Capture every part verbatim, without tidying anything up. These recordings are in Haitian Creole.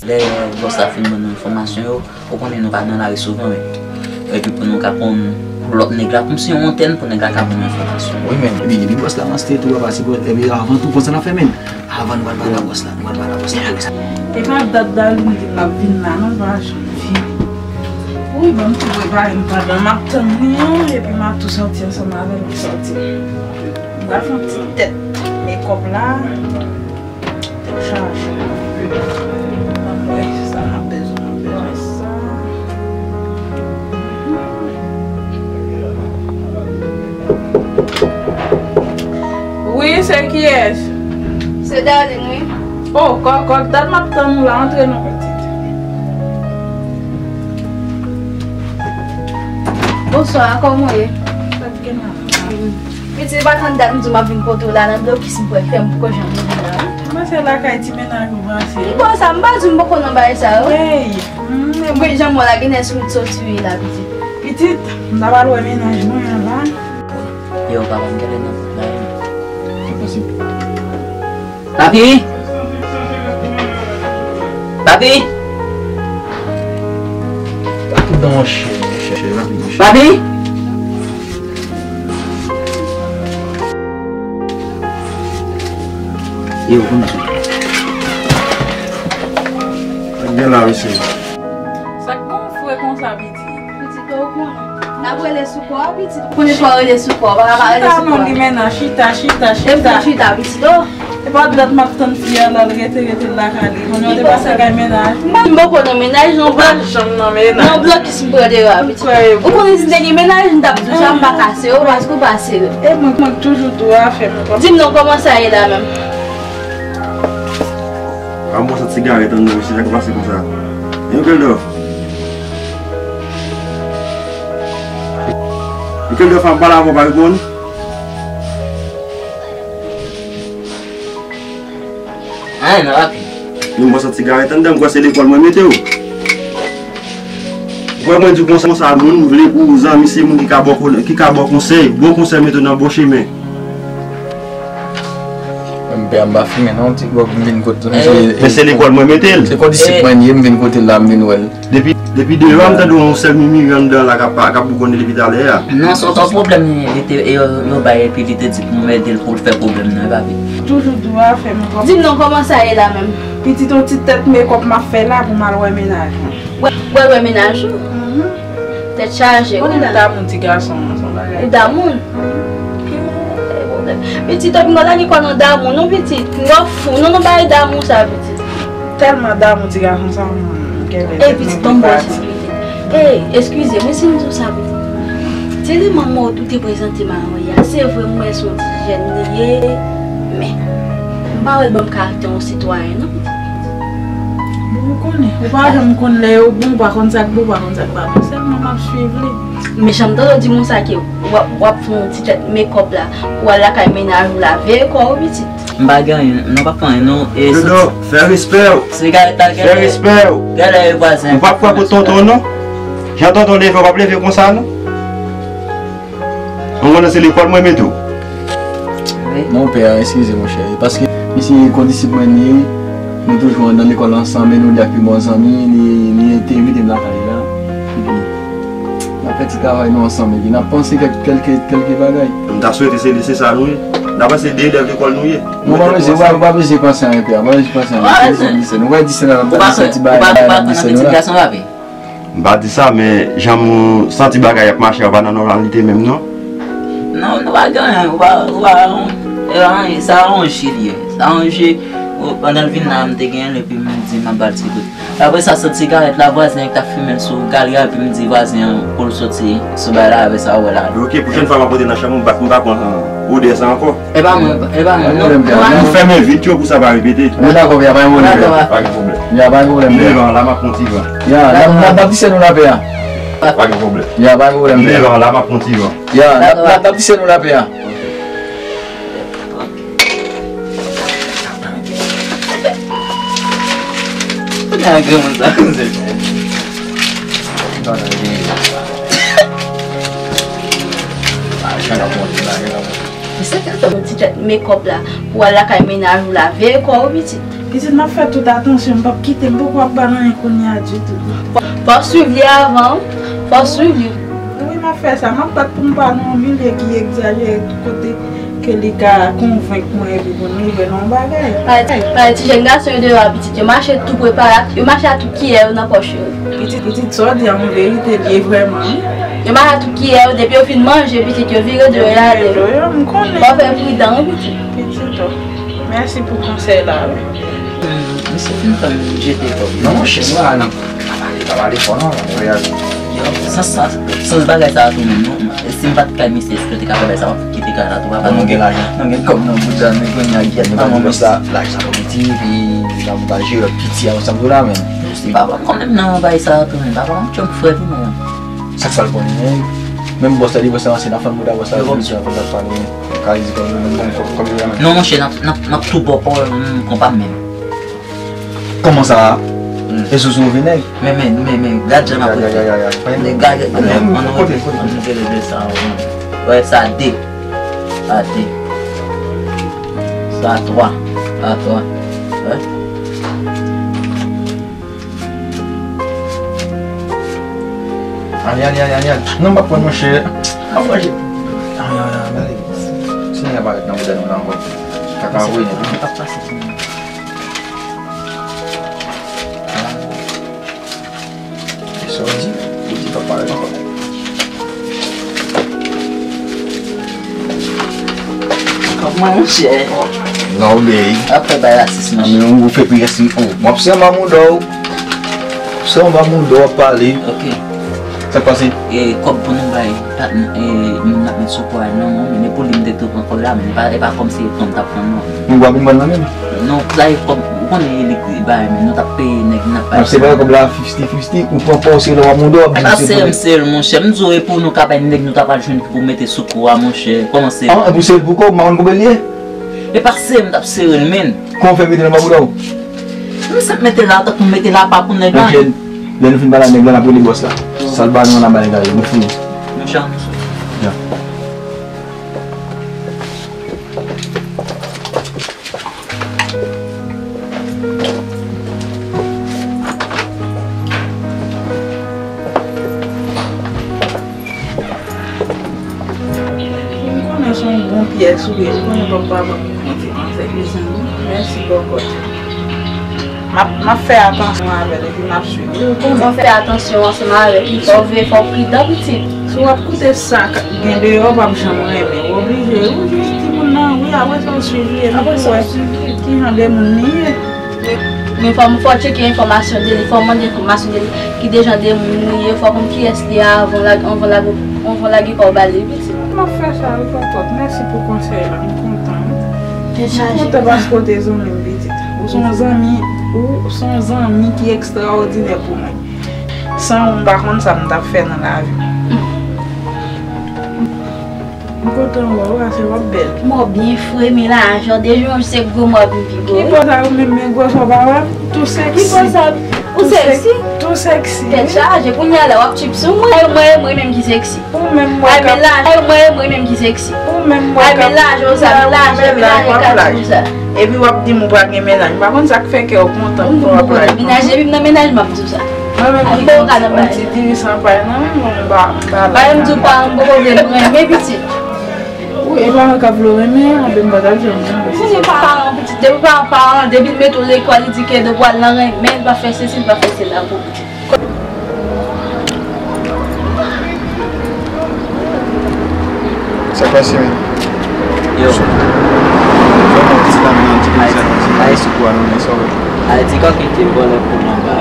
Lè bòs la fin ban nou enfòmasyon yo, ou konnen nou pa nan lari souvan, men. Epi pou nou ka konn lòt nèg la, kòmsi yon antèn pou nèg la ka ban nou enfòmasyon. Wi, men, epi, epi bòs la ranse tou, papa, se bòs, epi avan tou, konsa n ap fè, men. Avan nou al pale a bòs la, nou al pale a bòs la. E pa dat Darline di l ap vin la, non, pa janm vini. Wi, bon, m tou prepare m pandan m ap tann li an, epi m ap tou sòti ansanm avè l, m sòti. M pral fè yon ti tèt mekòp la. Tèt chaje. Mwen sa m ap bezwen, m ap bezwen sa. Wi, se kiyès? Se Darline, wi. Oh, kòkòt, dat m ap tann ou la, antre non, pitit. Bonswa, kòman w ye? Pitit, pa tann dat m di w m ap vin kote w la, nan blokis m pral fè m poko janm vin la. Mwen se lakay ti mennaj ou pase. M konn sa, m pa di w m poko nan bagay sa yo. Hey, mm, mwen janm wè la, gen nèg sou wout soti wi la, pitit. Pitit, m ta pral wè mennaj mwen an la. Yo, papa, m genlè nan wout la wi. Enposib. Papi! Papi! Tout dan yon chen, chen, chen, rapid, chen. Papi! Yo, konn sou. Sa k gen la, mesye? Sa k gen w fre konsa, pitit? Pitit, ou konnen. N ap rele sou kò a, pitit. Ou konnen fò rele sou kò a, pa ka pa rele sou kò a. Chita, non, li menm nan, chita, chita, chita. E pou chita, pitit, oh. E pa dat m ap tann fi a la, l rete, rete l lakay li. Konnen w te pase kay mennaj. M pa, m poko nan mennaj, non, blan. Ou pa janm nan mennaj. Non, blokis m pran deyò a, pitit. Ou konnen si m te gen mennaj, m t ap di w sa, m pa ka serye, paske ou pa serye. E mwen, mwen toujou di w afè m. Di m non, kòman sa ye la menm? An bon sant sigarèt an nou, se sa k pase konsa. Yon kèl dòf. Yon kèl dòf, an pale avè w pa reponn. Anyen, non, papi. Yon bon sant sigarèt anndan, m kwè se lekòl mwen mete w. Ou kwè mwen di w konsa, konsa, moun vle pou zanmi, se moun ki ka ba w, ki ka ba w konsèy, bon konsèy mete w nan bon chemen. Mwen, pè a, m pa fimen non, ti gwòg m vin kot ou. Men se lekòl mwen mete l. Se kondisip mwen ye, m vin kote l la, m vin wè l. Depi, depi deyò a, m tande yon sèl mimiri anndan la k ap, k ap bougonnen depi talè a. Non, se yon pwoblèm li te, yo, yo bay epi li te di pou m ede l pou l fè pwoblèm nan, papi. Toujou di w afè m. Di m non, kòman sa ye la menm? Pitit, yon ti tèt mekòp m ap fè la pou m al wè mennaj mwen. Wè, wè, wè mennaj ou? Tèt chaje, wi la. Ou damou ti gason an, se yon bagay. Ou damou l? Gen pwoblèm. Pitit, ou pa lage kò nan damou non, pitit. Ou fou, non, non, pa damou sa, pitit. Tèlman damou ti gason sa, m genlè tèt mwen vle pati. E, pitit, ban m ba w ti pitit. E, eskize mwen si m di w sa, pitit. Se li manman w tou te prezante m a Henri a. Se vre, m wè se yon ti jèn li ye, men m pa wè l ban m karaktè yon sitwayen, non, pitit. Bon, ou konnen, ou pa janm konn lè yo bon, ou pa konn sa k bon, ou pa konn sa k pa bon. Sèlman m ap swiv li. Men jan m tande w di m sa ke w ap, w ap fè yon ti tèt mekòp la, pou w al lakay mennaj ou la, veye kò w, pitit. M pa gen anyen, non, pa fè anyen, non. E Dodo, fè respè w. Sigarèt la genlè. Fè respè w. Genlè e vwazen. Ou p ap frape tonton, non. Jan tonton leve, w p ap leve konsa, non. Mwen konnen se lekòl mwen mete w. Non, pè a, eskize, monchè. E paske misye kondisip mwen li ye, nou toujou nan lekòl ansanm, e nou de ak pi bon zanmi, li, li te envite m lakay li la. Epi, n ap fè ti travay nou ansanm, epi n ap panse kèk, kèlke, kèlke bagay. M ta swete se, se sa nou ye. N ap panse de elèv lekòl nou ye. Non, pa bezwen, pa, pa bezwen panse anyen, pè a. Pa bezwen panse anyen. Kondisip li se nou. Ou wè di se la, m ta di se ti bagay la, di se nou la. M pa di sa, men jan m santi bagay ap mache a pa nan nòmalite menm, non. Non, nou pa gen anyen, ou pa, ou pa, e pa anyen, sa yon je li ye. Sa yon je, ou, pandan l vin la, m te gen l, epi m di m ap ba l ti gout. Apre sa, sant sigarèt la, vwazen an ki t ap fimen l sou galri a, epi m di vwazen an pou l soti sou bagay la, apre sa, ou wè la. Ok, pwochèn fwa m ap antre nan chanm ou, m pa, m pa pran odè sa ankò. E pa mwen, e pa mwen, non. Nou fèmen vit yo pou sa pa repete. Nou dakò, pè a, pa gen pwoblèm. Pa gen pwoblèm. Ya, pa gen pwoblèm, pè a. M leve an la, m ap pran ti van. Ya, n ap, n ap, n ap di se nou la, pè a. Pa gen pwoblèm. Ya, pa gen pwoblèm, pè a. M leve an la, m ap pran ti van. Ya, n ap, n ap, n ap di se nou la, pè a. Kote a granmoun sa, koze? Lajan k ap monte, lajan k ap monte. Se kèk yon ti tèt mekòp la pou al lakay mennaj ou la, veye kò w, pitit. Pitit, m ap fè tout atansyon, m p ap kite, m poko ap ba l anyen kounye a ditou. Fò, fò w swiv li avan, wi. Fò w swiv li. Wi, m ap fè sa. M ap bat pou m pa nan yon milye ki egzajere, kote ke li ka konvenk mwen epi pou n rive nan yon bagay. Pale, pale, ti jèn gason yo deyò a, pitit, yo mache tou preparat, yo mache ak tout kiyè yo nan pòch yo. Pitit, pitit, sa w di a, yon verite li ye vrèman, wi. Yo mache ak tout kiyè yo, depi yo fin manje, pitit, yo vire do yo, y ale. Yo, m konnen. Fò w fè pridan, wi, pitit. Pitit, o. Mèsi pou konsèy la, wi. Hmm, misye fin fè m jete kòb. Non, monchè, nou la, non. Pa pale, pa pale fò, non, monchè. Yo, sans, sans, sans bagay sa a tou menm, non. Si m pa t kay misye, èske yo te ka fè bagay sa a, ki te ka la tou, papa? Bon, nou gen lajan. Nou gen kòb nan bout la, nou gen lajan. Nou pa di bòs la, lajan sa piti, epi nan montaje, lòt piti, a, ansanm tou la, men. Se papa, kanmenm nan bagay sa a tou, men papa, yon tchonm frè tou, men. Sa k fè l konnen, men. Menm bòs la, li bòs la, se nan fann mouda bòs la, li bòs la, fò l pale, men. Ka di kòb yo, menm, kòb, kòb yo, men. Non, monchè, n ap, n ap, n ap tou bò pòl, non, konpa menm. Kòman sa a? Hmm. E sou sou vinèg? Men, men, men, men, gad jan m ap rete. Ay, ay, ay, ay. Men gad, gad, gad, ann, ann, kote, kote, ann, kote? Rele de sa, wè, sa de. Sa de. Sa twa. Sa twa. Wè. Ani, ani, ani, ani, ani. Non, m ap pran, monchè. M ap manje. Ani, ani, ani, gade. Senyè a parèt nan bouda nou la ankò. Kaka voye nèt, wi. Sa w di? Ou di pa parèt ankò. Kòb mwen, monchè. Non, bèy. Ap fè bay la sis, monchè. Ou fè pi rès, wi. O, m ap se anba mouda w. Se anba mouda w ap pale. Ok. Sa k pase? E, kòb pou nou bay, pa, e, moun n ap met sou kwa a, non, men e pou li m te tou pran kòb la, men e pa, e pa kòmsi e pran m t ap pran, non. Men w ap vin pran nan men m? Non, sa e kòb, ou konnen e li ki bay, men nou t ap peye nèg, n ap bay. Ap separe kòb la fifty fifty, ou pran pa w, se lè w ap mouda w ap di m se pou li. E pa sere m, sere l, monchè. M di w, e pou nou ka bay nèg nou ta pral jwenn ki pou mete sou kou a, monchè. Kòman se? An, e pou sere l pou kòb, m pa konn konbyen l ye? E pa sere m t ap sere l, menn. Kòman w fè mete l anba bouda w? M senp mete l la, tankou m mete l apa pou nèg la. Monchè, lè nou fin pale ak nèg la, n ap rele bòs la. Sa l ba nou an, n ap ba nèg la, nou fini. Monchè, ann sou. Ya. M konnen se yon bon pyès ou ye, m konnen papa p ap konte avèk li zanmi. Mèsi bòkòt. M ap, m ap fè atansyon avè l epi m ap swiv li, ou konnen. Ou fè atansyon ansanm avèk li, fò w veye, fò w pridan, pitit. Si w ap koute sa k gen deyò, w p ap janm renmen. Ou oblije, ou jis di moun nan wi, apre sa w swiv li, epi pou w wè ki jan de moun li ye. Men, men fò m, fò w tcheke enfòmasyon de li, fò w mande enfòmasyon de li, ki de jan de moun li ye, fò w konn kiyès li ye avan w lage, anvan w lage, anvan w lage pa w ba li, pitit. M ap fè sa wi, bòkòt. Mèsi pou konsèy la, m kontan. M kontan paske w te zanmi m, pitit. Ou se yon zanmi, ou se yon zanmi ki ekstraòdinè pou mwen. San ou, m pa konn sa m t ap fè nan lavi m. M kontan wè w, ase w ap bèl. Mò byen fre, men lajan, de jou an jou se gwo mò vin pi gwo. Ki bò sa yo menm, men gwosè w pa wè m? Tou seksi. Ki bò sa? Ou seksi? Tou seksi. Tèt chaje, kounye a la w ap tchip sou mwen. Ay, mwen, mwen menm ki seksi. Ou menm mwen. Ay, men lajan, mwen, mwen menm ki seksi. Ou menm mwen. Ay, men lajan sa, men lajan, men lajan ka di sa. Epi w ap di m ou pa gen mennaj. M pa konn sa k fè kè w kontan pou w ap laj. Mennaj, depi m nan mennaj, m ap di w sa. Mwen menm ki konn ti, konn ti diri san pay nan men m, m pa, m pa laj. Bagay m di w, paran m poko vle m renmen pitit. Wi, e paran k ap vle w renmen, anben m pa t ap janm renmen. Si se paran pitit, depi paran, paran, depi l mete w lekòl, li di ke depi w al nan renmen, l pa fè sesi, l pa fè sela pou pitit. Sa k pase, men? Yo. Vrèman, ti dam nan, ti komisè nan, ti bay sou kou a, non, men sa w wè. Ayiti, kòkite vòlè pou nan ba.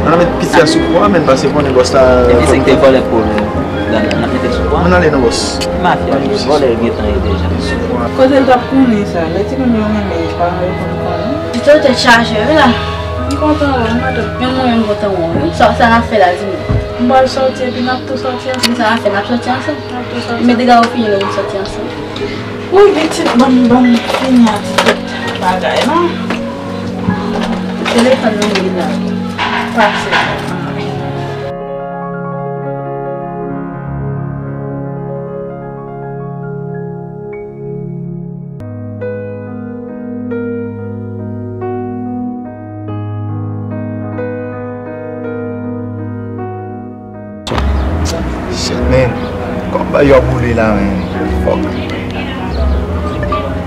Nan, men piti a sou kou a, men pase konnen bòs la. Epi se ki te vòlè pou nan, nan, nan mete sou kou a. Ann ale non, bòs. Mafya, vòlè gentan ye deja. Kote l t ap konnen sa? Lè timoun yo renmen, paran yo konn konnen. Pitit ou tèt chaje wi la. M kontan wè w, madanm. Menm mwen menm m kontan wè w wi. Sa, sa n ap fè la, di m. M pral sòti epi n ap tou sòti ansanm. Sa n ap fè, n ap sòti ansanm. N ap tou sòti. Men dega ou fini, nou pou sòti ansanm. Wi, pitit, ban m, ban m fini ak ti tèt bagay la. Telefòn nan wi la. Pase. Shit, man. Kòb yo boule la, man. Fuck.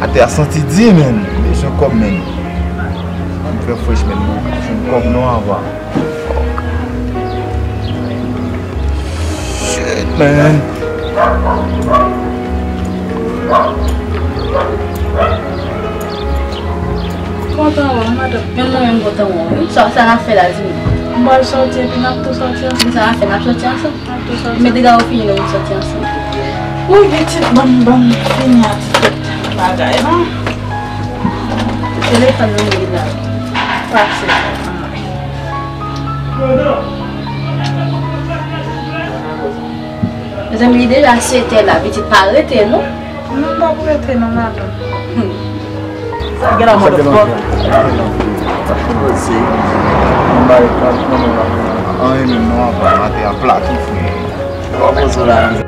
Atè a santi di, man. M bezwen kòb, man. M fè fresh, man. M pa jwenn kòb non avan. Fuck. Shit, man. Kontan wè w, madanm. Menm mwen menm kontan wè w, wi. Sa, sa n ap fè la, di m. M pral sòti epi n ap tou sòti ansanm. Sa n ap fè, n ap sòti ansanm. N ap tou sòti. Mete gawo fini, nou sòti ansanm. Wi, pitit, ban m, ban m fini a ti tèt bagay, non. Telefòn nan li la. Pase. Mezanmi, li deja sèt è la, pitit pa rete, non? Non, m pa pou rete, non, madanm. Hmm. Sa gen la, motherfucker. Sa k pase? Mwen bay pa konnen la. Anyen menm non, apa, atè a plat, wi, frè. Ou pa poze w la, non.